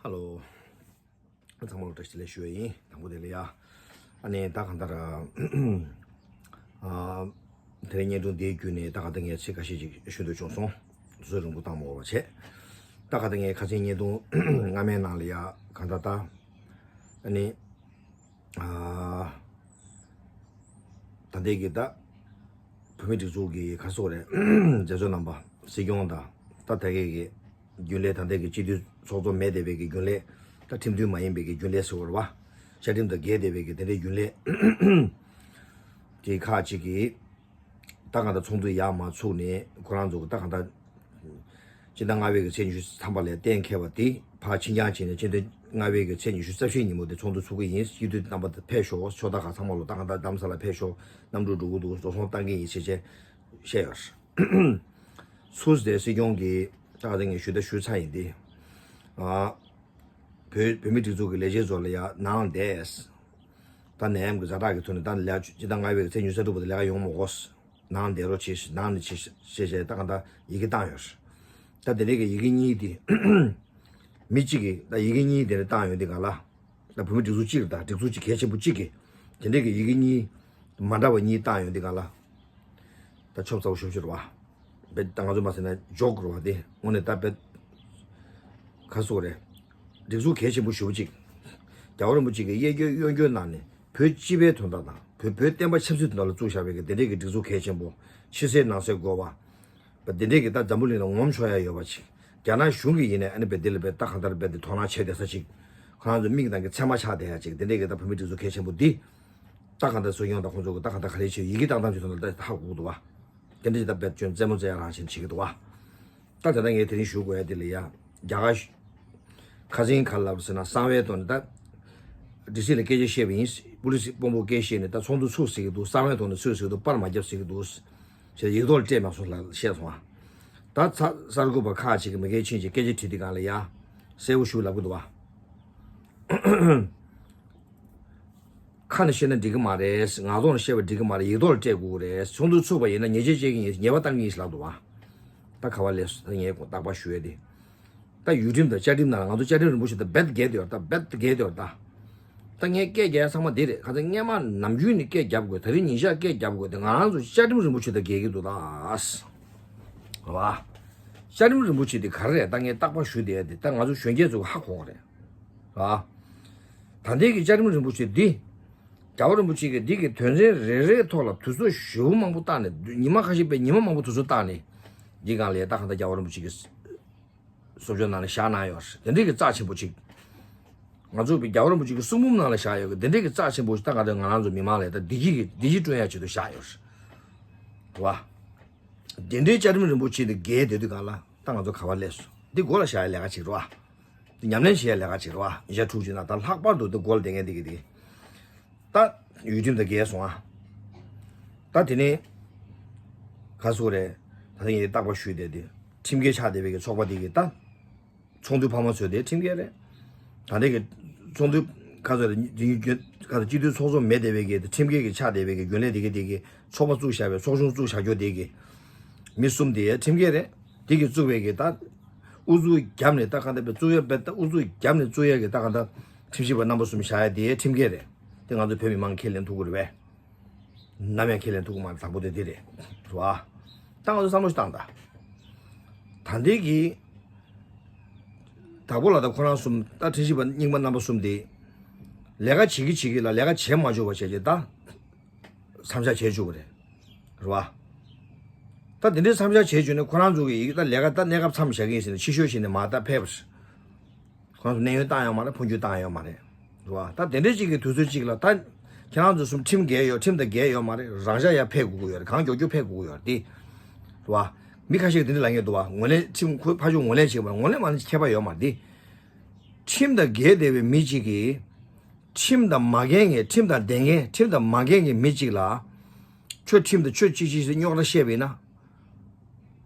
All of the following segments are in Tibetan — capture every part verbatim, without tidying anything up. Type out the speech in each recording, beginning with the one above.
ཧ་ལོ། ཚང་མ་ལ་བཀྲ་ཤིས་བདེ་ལེགས་ཞུ་བ་ཡིན། དང་པོ་དེ་ལ་ཡ། ཨ་ནི་ད་གང་ལྟར། ཨ། དེ་རིང་བརྙན་ཐུང་འདིའི་བརྒྱུད་ནས་ད་གང་ལྟར་ངས་ཚིག་ཁ་ཤས་ཅིག་ཞུ་འདོད་བྱུང་སོང་། དུས་ཚོད་རིང་པོ་བཏང་མ་དགོས་པ་བྱས། ད་གང་ལྟར་ངས་ཁ་སང་བརྙན་ཐུང་སྔ་མའི་ནང་ལ་ཡ་གང་ལྟར་ད། ཨ་ནི། ཨ། ད་ལྟའི་གི་ད། བོད་མི་སྒྲིག་འཛུགས་ཀྱི་ག་སོག་རེད། རྒྱ་མཚོ་རྣམ་པ་སྲིད་སྐྱོང་དང་ད་ད་གའི་གི་རྒྱུན་ལས་ད་ལྟའི་གི་སྤྱི་འཐུས་ཚོགས་གཙོ་མེད་བསྡད་པའི་གི་རྒྱུན་ལས། ད་ཁྲིམས་མཐུན་མ་ཡིན་པའི་གི་རྒྱུན་ལས་ཟེར་བ་རེད་བ། བཅའ་ཁྲིམས་དང་འགལ་བསྡད་པའི་གི་དེ་འདྲའི་རྒྱུན་ལས་གི་ཁག་ཅིག་གིས་ད་གང་ལྟར་ཚོགས་འདུ་ཡར་མར་ཚུགས་ནས་ཁོ་རང་ཚོ་གི་ད་གང་ལྟར། སྤྱི་ཟླ་ལྔ་པའི་གི་ཚེས་ཉི་ཤུ་ཐམ་པ་ལ་གཏན་འཁེལ་བ་དེ་ཕར་ཕྱིར་འགྱངས་བྱས་ནས་སྤྱི་ཟླ་ལྔ་པའི་གི་ཚེས་ཉི་ཤུ་རྩ་བཞིའི་ཉིན་མོ་དེ་ཚོགས་འདུ་ཚུགས་ཀྱི་ཡིན། སྤྱི་འཐུས་རྣམ་པ་ཕེབས་ཤོག་ཕྱོགས་མཐའ་ཁག་ཚང་མ་ལ་ད་གང་ལྟར་རྡ་རམ་ས་ལ་ཕེབས་ཤོག་གནམ་གྲུ་འགྲོ་གི་འདུག་འགྲོ་སོང་བཏང་གི་ཡིན་ཞེས་བཤད་ཡོད། སུད་སི་དེ་སྲིད་སྐྱོང་གིས་ད་ག་ད་ངས་ཞུ་ད་ཞུ་ཚར་ཡིན་ཏེ། ཨ། བོད་བོད་མི་སྒྲིག་འཛུགས་ཀྱི་ལས་བྱེད་ཚོ་ལ་ཡ་ནང་བསྡད། ད་ནད་ཡམས་ཀྱི་ཛ་དྲག་གི་ཐོག་ནས་ད་ལས་སྤྱི་ཟླ་ལྔ་པའི་ཚེས་ཉི་ཤུ་རྩ་དྲུག་པ་དེ་ལས་ཀ་ཡོང་མ་དགོས། ནང་བསྡད་རོགས་བྱེད་ཤིག་ནང་ནས་བྱེད་ཤིག་ཞེས་བྱས་ད་གང་ལྟར་ཡི་གེ་བཏང་ཡོད། ད་དེ་འདྲའི་གི་ཡི་གེ་གཉིས་དེ། མི་གཅིག་གིས་ད་ཡི་གེ་གཉིས་དེ་འདྲ་བཏང་ཡོད་འདི་གང་ལ། ད་བོད་མི་སྒྲིག་འཛུགས་གཅིག་རེད། ད་སྒྲིག་འཛུགས་གཅིག་གལ་ཆེན་པོ་གཅིག་གིས་དེ་འདྲའི་གི་ཡི་གེ་གཉིས་མ་འདྲ་བ་གཉིས་བཏང་ཡོད་འདི་གང་ལ། ད་ཆོབ་ཚ་བོ་ཤོབ་ཤོབ་རེད་བ། བེད་ད་ང་ཚོ་མ་ཟེར་ན་ཇོག་རེད་བ། དེ་དངོས་གནས་ད་བེད་ཁ་སོ་རེད། སྒྲིག་འཛུགས་གལ་ཆེན་པོ་ཞེ་པོ་གཅིག་རྒྱལ་བ་རིན་པོ་ཆེ་གིས་གཡས་བསྐྱོད་གཡོན་བསྐྱོད་གནང་ནས་བོད་སྤྱི་པའི་དོན་དག་དང་བོད་བོད་བསྟན་པ་ཆབ་སྲིད་དོན་དག་ལ་བཙུགས་བཞག་པའི་གི་དེ་འདྲའི་གི་སྒྲིག་འཛུགས་གལ་ཆེན་པོ་ཕྱི་གསལ་ནང་གསལ་དགོས་པ། བ་དེ་འདྲའི་གི་ད་འཛམ་བུ་གླིང་ལ་ངོམ་ཆོག་ཡ་ཡོད་པ་ཅིག་རྒྱ་ནག་གཞུང་གི་ཡིན་ནའི་ཨ་ནི་བེད་དེ་ལ་བེད་ད་གང་ལྟར་བེད་དེ་དོ་སྣང་བྱས་བསྡད་ས་ཅིག་ཁོ་རང་ཚོ་མིག་ནང་གི་ཚེར་མ་ཆགས་བསྡད་ཡ་ཅིག་དེ་འདྲའི་གི་ད་བོད་མི་སྒྲིག་འཛུགས་གལ་ཆེན་པོ་འདི། ད་གང་ལྟར་སྲིད་སྐྱོང་དང་ཁོང་ཚོ་གི་ད་གང་ལྟར་ག་རེ་བྱེད་ཡི་གེ་བཏང་སྟངས་ཀྱི་ཐོག་ནས་ད་ཧ་གོ་གི་འདུག་བ། དེ་འདྲ་ཅིག་ད་བེད་སྐྱོན་རྩེད་མོ་རྩེ་ཡ་རང་བཞིན་བྱེད་ཀྱི་འདུག་བ། ད་དེ་ལྟར་ངས་དེ་རིང་ཞུ་དགོས་ཡ་དེ་ལ་ཡ། རྒྱ་གར། ཁ་སང་ག་ལབ་ཟེར་ན་གསང་བའི་ཐོག་ནས་ད། ཌི་སི་ལ་སྐད་ཆ་བཤད་པ་ཡིན། པུ་ལི་སི་དཔོན་པོ་སྐད་བཤད་ནས་ད་ཚོགས་འདུ་ཚུགས་ཟེར་གྱི་འདུག་གསང་བའི་ཐོག་ནས་ཚུགས་ཟེར་གྱི་འདུག་པར་མ་བརྒྱབ་ཟེར་གྱི་འདུག་ཞེས་ཡིག་ཐོག་ལ་སྤྲད་མ་སོང་ལ་བཤད་སོང་ཨ། ད་ཚ་གསར་འགོད་པ་ཁག་ཅིག་གིས་མི་སྒེར་ཕྱིན་ཅིག་སྐད་ཆ་དྲིས་དུས་སྒང་ལ་ཡ། གསལ་པོ་ཞུ་ལབ་གི་འདུག་བ། ཁ་ནས་བཤད་ན་འགྲིག་གི་མ་རེད། ངག་ཐོག་ནས་བཤད་པ་འགྲིག་གི་མ་རེད། ཡིག་ཐོག་ལ་སྤྲད་དགོས་ཀྱི་རེད། ཚོགས་འདུ་ཚུགས་པ་ཡིན་ན་ཉེས་ཆད་བཅད་ཀྱི་ཡིན། ཉེས་པ་བཏང་གི་ཡིན་ཞེས་ལབ་འདུག་བ། ད་ག་བ་ལས་སོ། ད་ངས་དགོངས་རྟག་པར་ཞུ་ཡ་དེ། ད་ཡུལ་ཁྲིམས་དང་བཅའ་ཁྲིམས་ནང་ལ་ང་ཚོ་བཅའ་ཁྲིམས་རིན་པོ་ཆེ་དང་རྦད་འགལ་དེ་ཡོད་ད། རྦད་འགལ་དེ་ཡོད་ད། ད་ངས་སྐད་རྒྱག་ཡ་ཚང་མ་དེ་རེད། ཁ་སང་སྔན་མ་ནམ་རྒྱུན་ནས་སྐད་རྒྱབ་དགོས། ད་རིང་ཉིན་ཞག་སྐད་རྒྱབ་དགོས་དེ་ང་རང་ཚོ་བཅའ་ཁྲིམས་རིན་པོ་ཆེ་དང་འགལ་གྱི་འདུག་ད། རེད་བ། བཅའ་ཁྲིམས་རིན་པོ་ཆེ་དེ་ག་རེ་རེད། ད་ངས་རྟག་པར་ཞུ་བསྡད་ཡ་དེ་ད་ང་ཚོ་གཞོན་སྐྱེས་ཚོ་གི་ཧ་གོ་གི་རེད། རེད་བ། ད་ལྟའི་གི་བཅའ་ཁྲིམས་རིན་པོ་ཆེ་འདི། རྒྱལ་བ་རིན་པོ་ཆེ་གིས་འདི་གི་དོན་ཚན་རེ་རེའི་ཐོག་ལ་དུས་ཚོད་ཞེ་པོ་མང་པོ་བཏང་ནས་ཉི་མ་ཁ་ཤས་པའི་ཉི་མ་མང་པོ་དུས་ཚོད་བཏང་ནས་འདི་སྒང་ལ་ཡ་ད་གང་ལྟར་རྒྱལ་བ་རིན་པོ་ཆེ་གིས་གསུང་ཆོས་ནང་ལ་བཞག་གནང་ཡོད་རེད། དེ་འདྲའི་གི་རྩ་ཆེན་པོ་ཅིག་ང་ཚོ་གི་རྒྱལ་བ་རིན་པོ་ཆེ་གི་གསུང་འབུམ་ནང་ལ་བཞག་ཡོད་གི་དེ་འདྲའི་གི་རྩ་ཆེན་པོ་ཞིག་ད་གང་ལྟར་ང་རང་ཚོ་མི་མང་ལ་ད་བདེ་སྐྱིད་ཀྱི་བདེ་སྐྱིད་བསྐྲུན་ཡ་ཆེད་དུ་བཞག་ཡོད་རེད། རེད་བ། དེ་འདྲའི་བཅའ་ཁྲིམས་རིན་པོ་ཆེ་དེ་འགལ་བསྡད་དུས་སྒང་ལ་ད་ང་ཚོ་ག་བ་སླེབས་སོང་། འདི་མགོ་ལ་བཞག་ཡ་ལས་ཀ་ཅིག་རེད་བ། འདི་ཉམས་ལེན་བྱེད་ཡ་ལས་ཀ་ཅིག་རེད་བ། ཉིན་ཞག་དྲུག་ཅུ་ན་ད་ལྷག་པར་དུ་འདི་མགོ་ལ་བསྡད་མཁན་འདི་གི་འདི། ད་ཡུལ་ཁྲིམས་དང་འགལ་སོང་ཨ། ད་དེ་ནས་ག་སོ་རེད། ད་ལྟ་ངས་རྟག་པར་ཞུས་བསྡད་དེ་ཁྲིམས་འགལ་ཆགས་བསྡད་པའི་གི་ཚོགས་པ་འདི་གི་ད། ཚོགས་འདུའི་ཕ་མ་ཚོས་དེ་ཁྲིམས་འགལ་རེད། ད་ལྟའི་གི་ཚོགས་འདུ་ཁ་ཚོ་རེད་ཁ་ཚོ་སྤྱི་འཐུས་ཚོགས་གཙོ་མེད་བསྡད་པའི་གི་ཁྲིམས་འགལ་གི་ཆགས་བསྡད་པའི་གི་རྒྱུན་ལས་དེ་གི་དེ་གི་ཚོགས་པ་བཙུགས་བཞག་པའི་ཚོགས་ཆུང་བཙུགས་བཞག་རྒྱུ་དེ་གི་མི་གསུམ་དེ་ཁྲིམས་འགལ་རེད། དེ་གི་བཙུགས་པའི་གི་ད་ཨུ་ཚུགས་བརྒྱབ་ནས་ད་ག་ད་བཙུགས་ཡ་བེད་ད་ཨུ་ཚུགས་བརྒྱབ་ནས་བཙུགས་ཡ་གི་ད་ག་ད་ཁྲིམས་ཞིབ་པ་རྣམ་པ་གསུམ་བཞག་ཡ་དེ་ཁྲིམས་འགལ་རེད། དེ་ང་ཚོ་བོད་མི་མང་ཁས་ལེན་ཐུབ་ཀྱི་རེད་པས། ནམ་ཡང་ཁས་ལེན་ཐུབ་ཀྱི་མ་རེད། དང་པོ་དེ་འདི་རེད། རེད་བ། ད་ང་ཚོ་བསམ་བློ་ཞིག་བཏང་ད། ད་འདི་གི། དྭགས་པོ་ལགས་དང་ཁོ་རང་གསུམ་ད་ཁྲིམས་ཞིབ་པ་རྙིང་པ་རྣམ་པ་གསུམ་དེ། ལས་ཀ་བྱེད་ཀྱི་བྱེད་ཀྱི་ལ་ལས་ཀ་བྱེད་མ་བཅུག་པ་བྱས་རྗེས་ད། མཚམས་བཞག་བྱེད་བཅུག་པ་རེད། རེད་བ། ད་དེ་འདྲའི་མཚམས་བཞག་བྱེད་བཅུག་ནས་ཁོ་རང་ཚོ་གི་ཡིག་ད་ལས་ཀ་ད་གནས་སྐབས་མཚམས་བཞག་གི་ཡིན་ཟེར་ནས་ཕྱི་བཤོལ་བྱས་ནས་མ་ད་ཕེབས་པ་རེད། ཁོང་ཚོ་གནས་དབྱུང་བཏང་ཡོད་མ་རེད། འཕོ་འགྱུར་བཏང་ཡོད་མ་རེད། རེད་བ། ད་དེ་འདྲ་ཅིག་གི་དུས་ཚོད་ཅིག་ལ་ད་ཁྱེད་རང་ཚོ་གསུམ་ཁྲིམས་འགལ་ཡོད། ཁྲིམས་དང་འགལ་ཡོད་མ་རེད། རང་འཇགས་ཡར་ཕེབས་དགོས་ཀྱི་ཡོད་རེད། གང་མགྱོགས་མགྱོགས་ཕེབས་དགོས་ཀྱི་ཡོད་རེད་དེ། རེད་བ། མི་ཁ་ཤས་ཀྱིས་དེ་འདྲ་ལབ་མཁན་འདུག་བ། ངོས་ལེན་ཁྲིམས་ཁོས་ཕར་ཕྱོགས་ངོས་ལེན་བྱེད་པ་ངོས་ལེན་མ་ལེན་ཁྱད་པར་ཡོད་མ་རེད་དེ། ཁྲིམས་དང་འགལ་བསྡད་པའི་མི་གཅིག་གིས་ཁྲིམས་དང་མ་འགལ་མཁན་ཁྲིམས་དང་ལྡན་མཁན་ཁྲིམས་དང་མ་འགལ་མཁན་མི་གཅིག་ལ་ཁྱོད་ཁྲིམས་དང་ཆོས་གཅིག་གཅིག་ཟེར་རྙོག་དྲ་བཤད་པ་ཡིན་ན་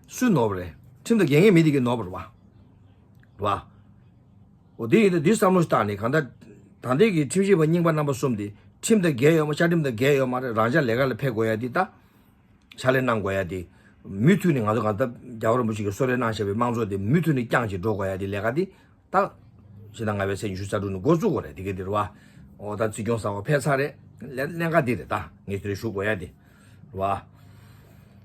སུས་ནོར་བ་རེད། ཁྲིམས་དང་འགལ་མཁན་མི་དེ་གིས་ནོར་བ་རེད་བ། རེད་བ། འོ་དེ་ཡིན་ད་འདི་བསམ་བློ་ཞིག་བཏང་ནས་གང་ལྟར་ད་ལྟའི་གི་ཁྲིམས་ཞིབ་པ་རྙིང་པ་རྣམ་པ་གསུམ་དེ་ཁྲིམས་དང་འགལ་ཡོད་མ་བཅའ་ཁྲིམས་དང་འགལ་ཡོད་མ་རེད། རང་འཇགས་ལས་ཀ་ལ་ཕེབས་དགོས་ཡ་དེ་ད་ཕྱག་ལས་གནང་དགོས་ཡ་དེ་མུ་མཐུད་ནས་ང་ཚོ་གང་ལྟར་རྒྱལ་བ་རིན་པོ་ཆེ་གིས་གསོལ་རས་གནང་བཞག་པའི་དམངས་གཙོ་དེ་མུ་མཐུད་ནས་བསྐྱངས་བྱས་འགྲོ་དགོས་ཡ་དེ་ལས་ཀ་དེ་ད་ ཕྱི་ཟླ་ལྔ་པའི་ཚེས་ཉི་ཤུ་རྩ་དྲུག་ནས་འགོ་བཙུགས་དགོས་རེད། དེ་ག་དེ་རེད་བ། འོ་ད་སྲིད་སྐྱོང་གསར་པ་ཕེབས་ཚར་རེད། ལས་གནད་འགག་འདི་རེད། ད་ངས་དེ་རིང་ཞུ་དགོས་ཡ་དེ་རེད་བ།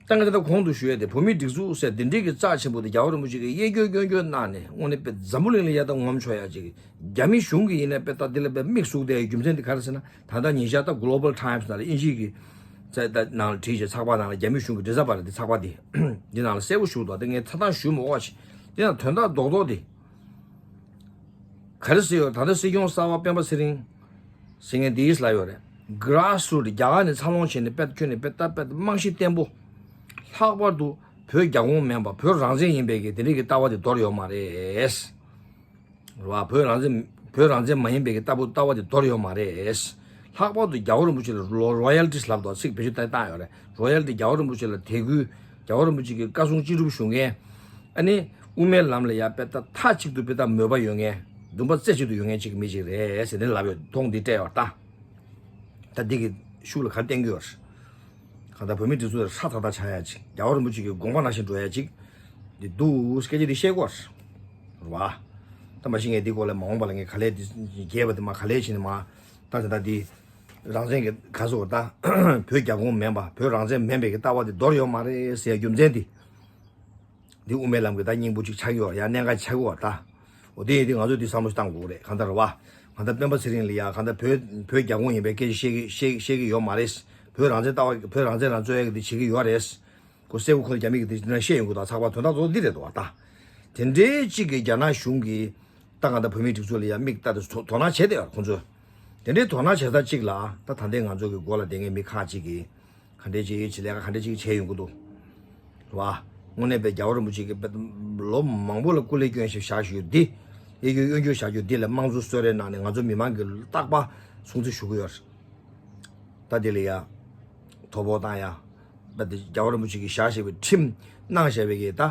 ད་ངས་ད་ལྟ་གོང་དུ་ཞུ་ཡ་དེ་བོད་མིའི་སྒྲིག་འཛུགས་ཟེར་དེ་འདྲའི་གི་རྩ་ཆེན་པོ་དེ་རྒྱལ་བ་རིན་པོ་ཆེ་གིས་གཡས་སྐྱོར་སྐྱོན་སྐྱོན་གནང་ནས་དངོས་གནས་དཔེ་འཛམ་བུ་གླིང་ལ་ཡ་ད་ངོམ་ཆོག་ཡ་ཅིག་རྒྱ་མི་གཞུང་གིས་ཡིན་ན་དཔེ་ད་དེ་ལ་དཔེ་མིག་ཟུག་བསྡད་ཡ་རྒྱུ་མཚན་དེ་ག་རེ་ཟེར་ན། ད་ལྟ་ཉིན་ཞག་ད་Global Times ནང་ལ་དབྱིན་ཇིའི་གི་ཚ་ད་ནང་ལ་བྲིས་བྱས་ཚགས་པར་ནང་ལ་རྒྱ་མི་གཞུང་གི་འབྲི་ས་པ་རེད་དེ། ཚགས་པར་དེ་འདི་ནང་ལ་གསལ་པོ་ཞུ་འདུག་དེ་ངས་ཚ་ཐང་ཞུ་མི་དགོས་པ་ཞིག་དེ་ན་དོན་དག་རྡོག་རྡོག་དེ། ག་རེ་ཟེར་ཡོད། ད་ལྟ་སྲིད་སྐྱོང་གསར་པ་སྤེན་པ་ཚེ་རིང་ཟེར་མཁན་འདིས་ལབ་ཡོད་རེད། Grassroot རྒྱ་གར་ནས་འཚར་ལོངས་བྱས་ནས་དཔེ་ཁྱོན་ནས་དཔེ་ལྟ་དཔེ་རྨང་གཞི་བརྟན་པོ། ལྷག་པར་དུ་བོད་རྒྱ་གོང་མིན་པ་བོད་རང་བཙན་ཡིན་པའི་གི་དེ་འདྲའི་གི་ལྟ་བ་དེ་འདོར་ཡོད་མ་རེད། རེད་བ། བོད་རང་བཙན་བོད་རང་བཙན་མ་ཡིན་པའི་གི་ལྟ་བུ་ལྟ་བ་དེ་འདོར་ཡོད་མ་རེད། ལྷག་པར་དུ་རྒྱལ་བ་རིན་པོ་ཆེ་ལ་རོ་རོ་ཡལ་ཊི་ལབ་འདུག་ཚིག་བེད་སྤྱོད་བཏང་བཏང་ཡོད་རེད། རོ་ཡལ་ཊི་རྒྱལ་བ་རིན་པོ་ཆེ་ལ་དད་གུས། རྒྱལ་བ་རིན་པོ་ཆེ་གི་བཀའ་གསུང་ཅི་སྒྲུབ་ཞུ་མཁན། ཨ་ནི་དབུ་མའི་ལམ་ལ་ཡ་དཔེ་ད་མཐའ་གཅིག་ཏུ་དཔེ་ད་མོས་པ་ཡོད་མཁན། འདུན་པ་རྩེ་གཅིག་ཏུ་ཡོད་མཁན་ཅིག་གི་མི་ཅིག་རེད་ཟེར་ནས་ལབ་ཡོད། མཐོང་འདི་སྤྲད་ཡོད་ད། ད་འདི་གི་ཤུགས་ལ་ག་རེ་བསྟན་གྱི་ཡོད་རེད། གང་ལྟར་བོད་མིའི་སྒྲིག་འཛུགས་ལ་ཧྲ་ཐག་ཐག་ཆགས་ཡ་ཅིག་རྒྱལ་བ་རིན་པོ་ཆེ་གི་དགོངས་པ་ནང་བཞིན་འགྲོ་ཡ་ཅིག་འདི་འདུག་སྐད་ཆ་འདི་བཤད་དགོས་རེད་བ། ད་མ་གཞི་ངས་འདི་སྐོར་ལ་མ་འོངས་པ་ལ་ངས་ག་ལེ་འདི་རྒྱས་པ་དེ་མ་ག་ལེ་བྱས་ནས་མ། ད་དེ་ད་འདི་རང་བཙན་གྱི་ག་ཟེར་བ་ད་བོད་རྒྱ་གོང་མིན་པ་བོད་རང་བཙན་མིན་པའི་གི་ལྟ་བ་དེ་འདོར་ཡོད་མ་རེད་ཟེར་ཡ་རྒྱུ་མཚན་དེ། འདི་དབུ་མའི་ལམ་གྱི་ད་སྙིང་པོ་གཅིག་ཆགས་ཀྱི་ཡོད་རེད། ཡང་གནད་འགག་ཆགས་ཀྱི་ཡོད་རེད་ད། འོ་དེ་ཡིན་དུས་ང་ཚོས་འདི་བསམ་བློ་བཏང་དགོས་རེད། གང་ལྟར་བ། གང་ལྟར་སྤེན་པ་ཚེ་རིང་ལ་ཡ་གང་ལྟར་བོད་བོད་རྒྱ་གོང་ཡིན་པའི་སྐད་ཆ་བཤད་ཀྱི་བཤད་བཤད་ཀྱི་ཡོད་མ་རེད། བོད་རང་བཙན་ལྟ་བ་བོད་རང་བཙན་རང་རྩོད་ཡ་གི་འདི་བྱེད་ཀྱི་ཡོད་རེད། ཁོ་གསལ་པོ་ཁོ་ལ་རྒྱ་མི་གི་འདི་འདི་ན་བཤད་ཡོང་གི་འདུག་ཚགས་པར་དོན་དག་ཚོ་འདི་རེད་འདུག་བ་ད། དེ་འདྲའི་གཅིག་གི་རྒྱ་ནག་གཞུང་གིས་ད་གང་ལྟར་བོད་མིའི་སྒྲིག་འཛུགས་ལ་ཡ་མིག་ལྟ་དེ་དོ་དོ་སྣང་བྱས་བསྡད་ཡོད་རེད་ཁོང་ཚོས། དེ་འདྲའི་དོ་སྣང་བྱས་ས་གཅིག་ལ་ད་ད་ལྟའི་ང་ཚོ་གི་མགོ་ལ་བསྡད་མཁན་མི་ཁག་ཅིག་གིས། ག་འདྲས་ཅིག་ཡོད་ཅིག་ལས་ཀ་ག་འདྲས་ཅིག་བྱས་ཡོང་གི་འདུག་རེད་བ། དངོས་གནས་པའི་རྒྱལ་བ་རིན་པོ་ཆེ་གིས་དཔེ་ལོ་མང་པོ་ལ་སྐུ་ལས་སྐྱོན་ཞིག་བཞག་བཞུགས་འདི། གཡས་འཁྱུག་གཡོན་འཁྱུག་བཞག་རྒྱུ་འདི་ལ་དམངས་གཙོ་གསོལ་རས་གནང་ནས་ང་ཚོ་མི་མང་གིས་རྟག་པར་སྲུང་བརྩི་ཞུ་གི་ཡོད་རེད། ད་འདི་ལ་ཡ། དོ་ཕོག་བཏང་ཡ། དཔེ་དེ་རྒྱལ་བ་རིན་པོ་ཆེ་གིས་བཞག་བཞག་པའི་ཁྲིམས་གནང་བཞག་པའི་གི་ད།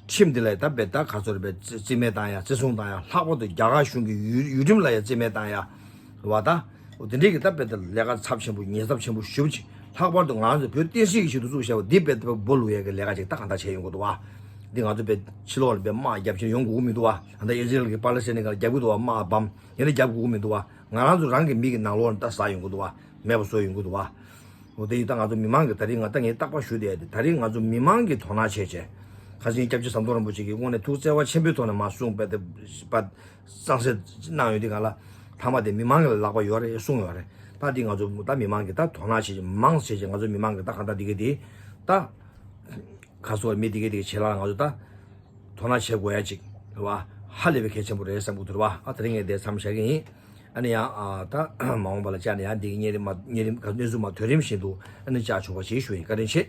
ཁྲིམས་འདི་ལ་ད་དཔེ་ད་ག་ཚོད་རེད་པས་བརྩི་བརྩི་མེད་བཏང་ཡ་བརྩི་སྲུང་བཏང་ཡ་ལྷག་པར་དུ་རྒྱ་གར་གཞུང་གི་ཡུལ་ཡུལ་ཁྲིམས་ལ་ཡ་བརྩི་མེད་བཏང་ཡ། རེད་བ་ད། འོ་དེ་འདྲའི་གི་ད་དཔེ་ད་ལས་ཀ་ཚབས་ཆེན་པོ་ཉེན་ཚབས་ཆེན་པོ་ཞེ་པོ་ཅིག་ལྷག་པར་དུ་ང་ཚོ་བོད་བསྟན་སྲིད་ཀྱི་ཆེད་དུ་བཙུགས་བཞག་པ་འདི་དཔེ་ད་དཔེ་སྦོ་ལུག་ཡ་གི་ལས་ཀ་ཅིག་ད་གང་ལྟར་བྱས་ཡོང་གི་འདུག་བ། འདི་ང་ཚོ་དཔེ་ཕྱི་ལོགས་ལ་དཔེ་དམག་རྒྱབ་ཕྱིར་ཡོང་དགོས་ཀྱི་མི་འདུག་བ། ད་ལྟ་ཨི་ཟི་རེལ་གི་པ་ལེ་སི་ཐན་གི་ལ་རྒྱབ་ཀྱི་འདུག་བ། དམག་སྦོམ་ཡིན་ན་རྒྱབ་དགོས་ཀྱི་མི་འདུག་བ། ང་རང་ཚོ་རང་གི་མི་གི་ནང་ལོགས་ལ་ད་ཟ་ཡོང་གི་འདུག་བ། མེད་པ་བཟོ་ཡོང་གི་འདུག་བ། འོ་དེ་ཡིན་ད་ང་ཚོ་མི་མང་གི་ད་རིང་ང་ད་ངས་རྟག་པར་ཞུ་བསྡད་ཡ་དེ་ད་རིང་ང་ཚོ་མི་མང་གིས་དོ་སྣང་བྱས་བྱས། ཁ་སང་སྐྱབས་རྗེ་ཟམ་གདོང་རིན་པོ་ཆེ་གིས་དངོས་གནས་ཐུགས་བརྩེ་བ་ཆེན་པོའི་ཐོག་ནས་མར་གསུངས་པ་དེ་པ་གཙང་སེལ་གནང་ཡོད་དེ་ག་ལ་ཐ་མ་དེ་མི་མང་གི་ལ་ལག་པ་ཡོད་རེད་གསུངས་ཡོད་རེད། ད་འདི་ང་ཚོ་ད་མི་མང་གིས་ད་དོ་སྣང་བྱས་བྱས་མང་བྱས་བྱས་ང་ཚོ་མི་མང་གིས་ད་གང་ལྟར་འདི་གི་དེ་ད་ཁ་སོ་མི་འདི་གི་དེ་བྱེད་ལ་ང་ཚོ་ད་དོ་སྣང་བྱེད་དགོས་ཡ་ཅིག་རེད་བ། ཧ་ལས་པའི་གལ་ཆེན་པོ་རེད་བསམ་གི་འདུག་རེད་བ། ཨ་དེ་རིང་ངས་དེ་མཚམས་བཞག་གི་ཡིན། ཨ་ནི་ཡང་ཨ་ད་མ་འོངས་པ་ལ་བཅར་ནས་ཡང་འདི་གི་གཉན་རིམ་མ་གཉན་རིམ་ག་གནས་ཚུལ་མ་དུས་རིམ་བཞིན་དུ་ཨ་ནི་བཅར་ཆོག་པ་ཞིག་ཞུ་ཡིན། བཀའ་དྲིན་ཆེ།